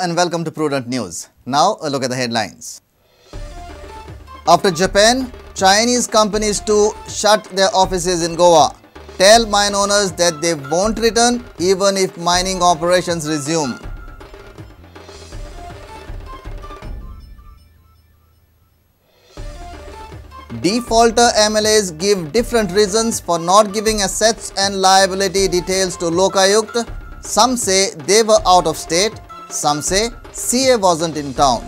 and welcome to Prudent News. Now a look at the headlines. After Japan, Chinese companies too shut their offices in Goa. Tell mine owners that they won't return even if mining operations resume. Defaulter MLAs give different reasons for not giving assets and liability details to Lokayukta. Some say they were out of state, some say CA wasn't in town.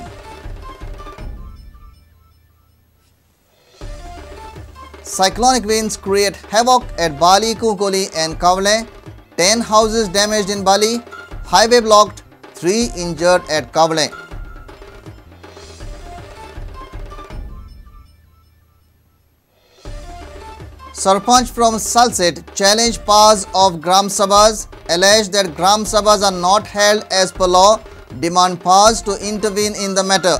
Cyclonic winds create havoc at Bali, Kukoli and Kavle. 10 houses damaged in Bali, highway blocked, 3 injured at Kavle. Sarpanch from Salcete challenged powers of Gram Sabhas, alleged that Gram Sabhas are not held as per law, demand powers to intervene in the matter.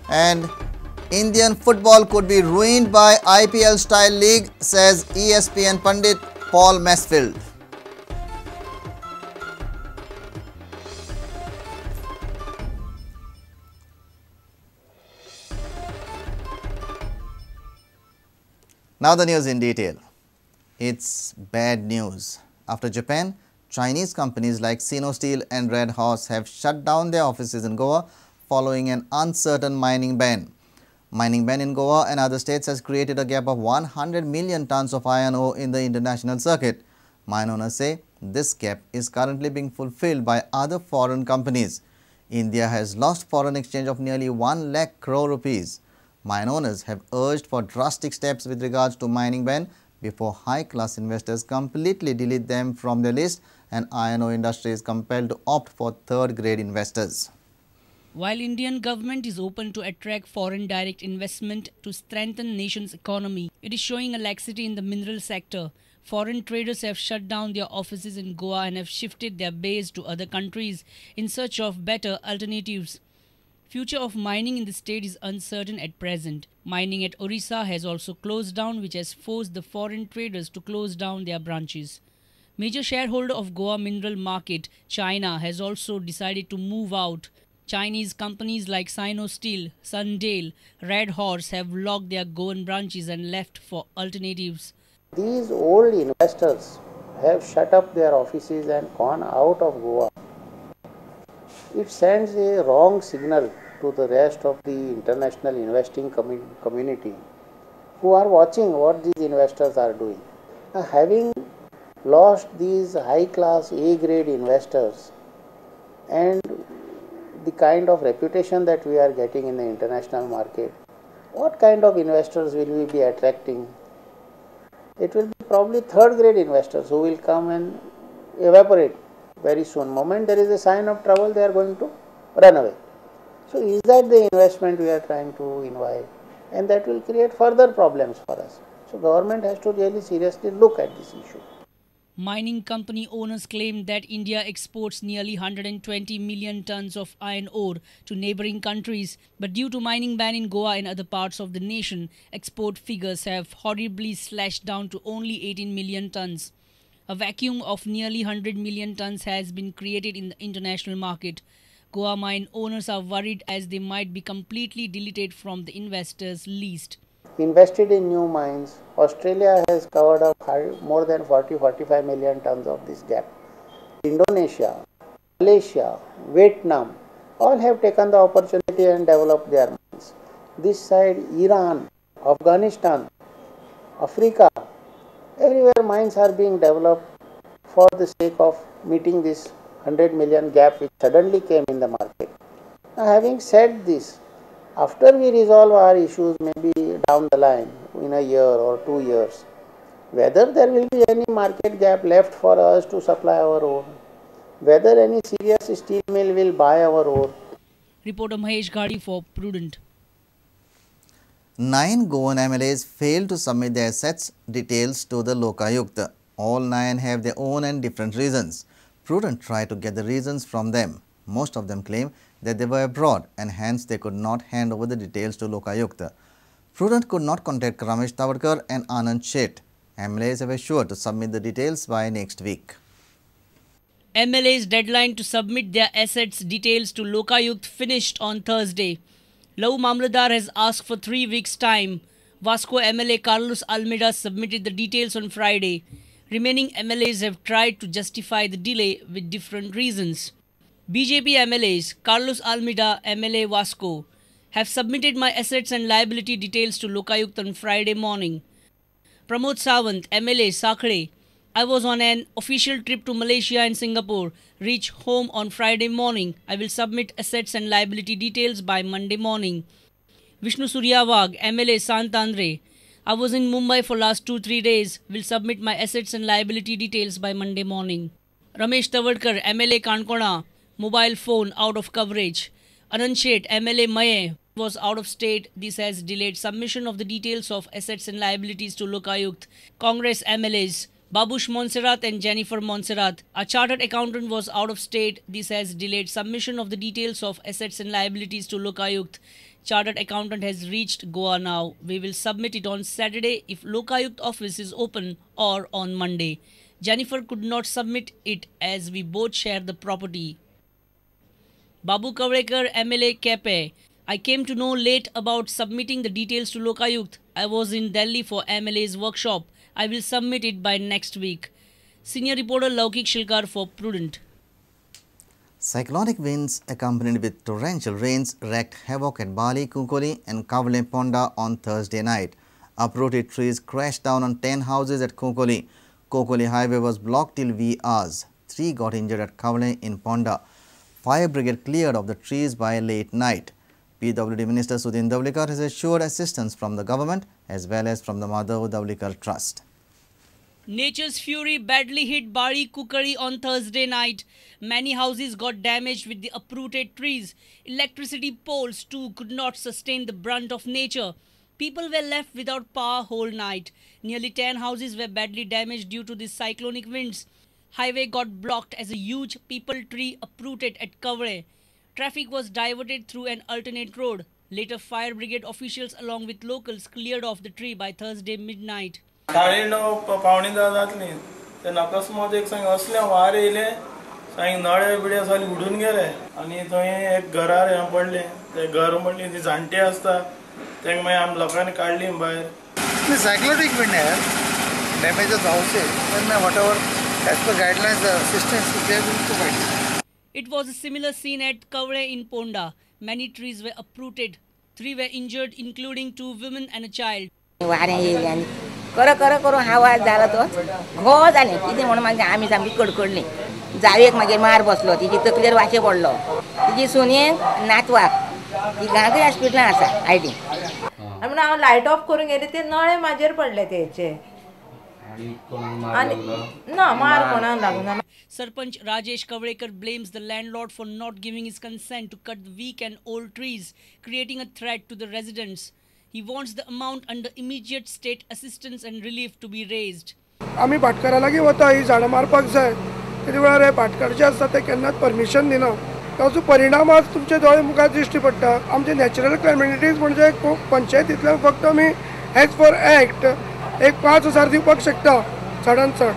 And Indian football could be ruined by IPL style league, says ESPN pundit Paul Mansfield. Now the news in detail. It's bad news. After Japan, Chinese companies like Sinosteel and Red Horse have shut down their offices in Goa following an uncertain mining ban. Mining ban in Goa and other states has created a gap of 100 million tons of iron ore in the international circuit. Mine owners say this gap is currently being fulfilled by other foreign companies. India has lost foreign exchange of nearly 1 lakh crore rupees. Mine owners have urged for drastic steps with regards to mining ban before high-class investors completely delete them from their list and iron ore industry is compelled to opt for third-grade investors. While Indian government is open to attract foreign direct investment to strengthen nation's economy, it is showing a laxity in the mineral sector. Foreign traders have shut down their offices in Goa and have shifted their base to other countries in search of better alternatives. Future of mining in the state is uncertain at present. Mining at Orissa has also closed down, which has forced the foreign traders to close down their branches. Major shareholder of Goa mineral market, China, has also decided to move out. Chinese companies like Sinosteel, Sundale, Red Horse have locked their Goan branches and left for alternatives. These old investors have shut up their offices and gone out of Goa. It sends a wrong signal to the rest of the international investing community who are watching what these investors are doing. Now, having lost these high-class A-grade investors and the kind of reputation that we are getting in the international market, what kind of investors will we be attracting? It will be probably third-grade investors who will come and evaporate very soon. Moment there is a sign of trouble, they are going to run away. So is that the investment we are trying to invite? And that will create further problems for us. So government has to really seriously look at this issue. Mining company owners claim that India exports nearly 120 million tons of iron ore to neighboring countries. But due to mining ban in Goa and other parts of the nation, export figures have horribly slashed down to only 18 million tons. A vacuum of nearly 100 million tons has been created in the international market. Goa mine owners are worried as they might be completely deleted from the investors' list. Invested in new mines, Australia has covered up more than 40-45 million tons of this gap. Indonesia, Malaysia, Vietnam, all have taken the opportunity and developed their mines. This side, Iran, Afghanistan, Africa, everywhere mines are being developed for the sake of meeting this 100 million gap which suddenly came in the market. Now, having said this, after we resolve our issues maybe down the line in a year or 2 years, whether there will be any market gap left for us to supply our ore, whether any serious steel mill will buy our ore. Reporter Mahesh Ghadi for Prudent. 9 Goan MLAs failed to submit their assets details to the Lokayukta. All 9 have their own and different reasons. Prudent tried to get the reasons from them. Most of them claim that they were abroad and hence they could not hand over the details to Lokayukta. Prudent could not contact Ramesh Tawadkar and Anand Shet. MLAs have assured to submit the details by next week. MLA's deadline to submit their assets details to Lokayukt finished on Thursday. Lau Mamledar has asked for 3 weeks' time. Vasco MLA Carlos Almeida submitted the details on Friday. Remaining MLAs have tried to justify the delay with different reasons. BJP MLAs Carlos Almeida, MLA Vasco, have submitted my assets and liability details to Lokayukt on Friday morning. Pramod Sawant, MLA Sakhre, I was on an official trip to Malaysia and Singapore. Reach home on Friday morning. I will submit assets and liability details by Monday morning. Vishnu Surya Wagh, MLA Santandre, I was in Mumbai for last 2-3 days. Will submit my assets and liability details by Monday morning. Ramesh Tawadkar, MLA Kankona, mobile phone out of coverage. Anand Shet, MLA Maye, was out of state. This has delayed submission of the details of assets and liabilities to Lokayukt. Congress MLAs Babush Monserrat and Jennifer Monserrat, a chartered accountant, was out of state. This has delayed submission of the details of assets and liabilities to Lokayukt. Chartered accountant has reached Goa now. We will submit it on Saturday if Lokayukt office is open or on Monday. Jennifer could not submit it as we both share the property. Babu Kavrekar, MLA Kepe, I came to know late about submitting the details to Lokayukt. I was in Delhi for MLA's workshop. I will submit it by next week. Senior reporter Laukik Shilkar for Prudent. Cyclonic winds accompanied with torrential rains wreaked havoc at Bali, Kukoli and Kavle Ponda on Thursday night. Uprooted trees crashed down on 10 houses at Kukoli. Kukoli highway was blocked till wee hours. 3 got injured at Kavle in Ponda. Fire brigade cleared of the trees by late night. PWD Minister Sudin Dhavalikar has assured assistance from the government as well as from the Madhav Dhavalikar Trust. Nature's fury badly hit Bali Kukali on Thursday night. Many houses got damaged with the uprooted trees. Electricity poles too could not sustain the brunt of nature. People were left without power whole night. Nearly 10 houses were badly damaged due to the cyclonic winds. Highway got blocked as a huge peepal tree uprooted at Kavre. Traffic was diverted through an alternate road. Later, fire brigade officials along with locals cleared off the tree by Thursday midnight. 9:30 9:45 जातली तेन्ना अकस्मात एक सांग असलें वारें येयलें सांग नळे बिळे सगळे उडून गेले आनी थंय एक घरार हें पडलें तें घर म्हणली ती जाणटी आसता तेंका मागीर आमी लोकांनी काडली भायर. Cyclonic wind damages houses and whatever as per guidelines the assistance is there will provide. It was a similar scene at Kavle in Ponda. Many trees were uprooted. 3 were injured, including 2 women and a child. वारें येयलें आनी कर कर करून आवाज जालो तो घो जालें कितें म्हणून मागीर आमी सामकी कडकडली. जावेक मागीर मार बसलो, तिची तकलेर वाशे पडलो, तिची सुनेक नातवाक तिगांकय हॉस्पिटलान आसा आयडी. म्हणून हांव लायट ऑफ करूंक गेलें ते नळे म्हाजेर पडले तेचे ना मार कोणाक लागूना. Sarpanch Rajesh Kavlekar blames the landlord for not giving his consent to cut the weak and old trees, creating a threat to the residents. He wants the amount under immediate state assistance and relief to be raised. आमी भाटकारा लागीं वता ही झाडां मारपाक जाय तेजे वेळार हे भाटकार जे आसता ते केन्नाच परमिशन दिना. ताचो परिणाम आज तुमच्या दोळे मुखार दिश्टी पडटा. आमचे नॅचरल कॅलॅमिटीज म्हणजे पंचायतींतल्यान फक्त आमी एज फॉर एक्ट एक 5,000 दिवपाक शकता चडान चड,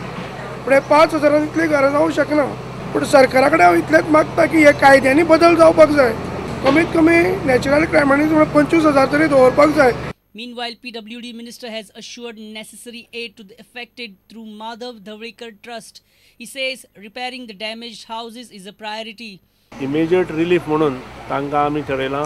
पूण हे 5,000 इतली घरां जावंक शकना. पूण सरकारा कडेन हांव इतलेंच मागता की हे कायद्यांनी बदल जावपाक जाय. कमीत कमी नॅचरल क्रायमांनी 25,000 तरी दवरपाक जाय. Meanwhile, PWD minister has assured necessary aid to the affected through Madhav Dhavalikar Trust. He says repairing the damaged houses is a priority. Immediate relief म्हणून तांकां आमी ठरयलां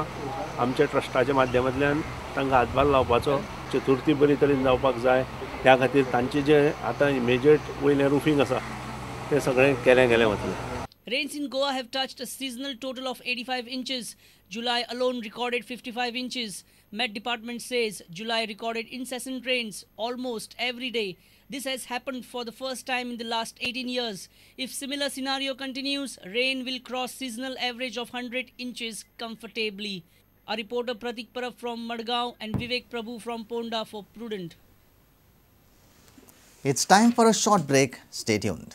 आमच्या ट्रस्टाच्या माध्यमांतल्यान तांकां हातभार लावपाचो. चतुर्थी बरी तरेन जावपाक जाय त्या खातीर तांचे जे आतां इमिजिएट वयलें रुफींग आसा तें सगळें केलें गेलें वतलें. Rains in Goa have touched a seasonal total of 85 inches. July alone recorded 55 inches. Met Department says July recorded incessant rains almost every day. This has happened for the first time in the last 18 years. If similar scenario continues, rain will cross seasonal average of 100 inches comfortably. Our reporter Pratik Parab from Madgaon and Vivek Prabhu from Ponda for Prudent. It's time for a short break. Stay tuned.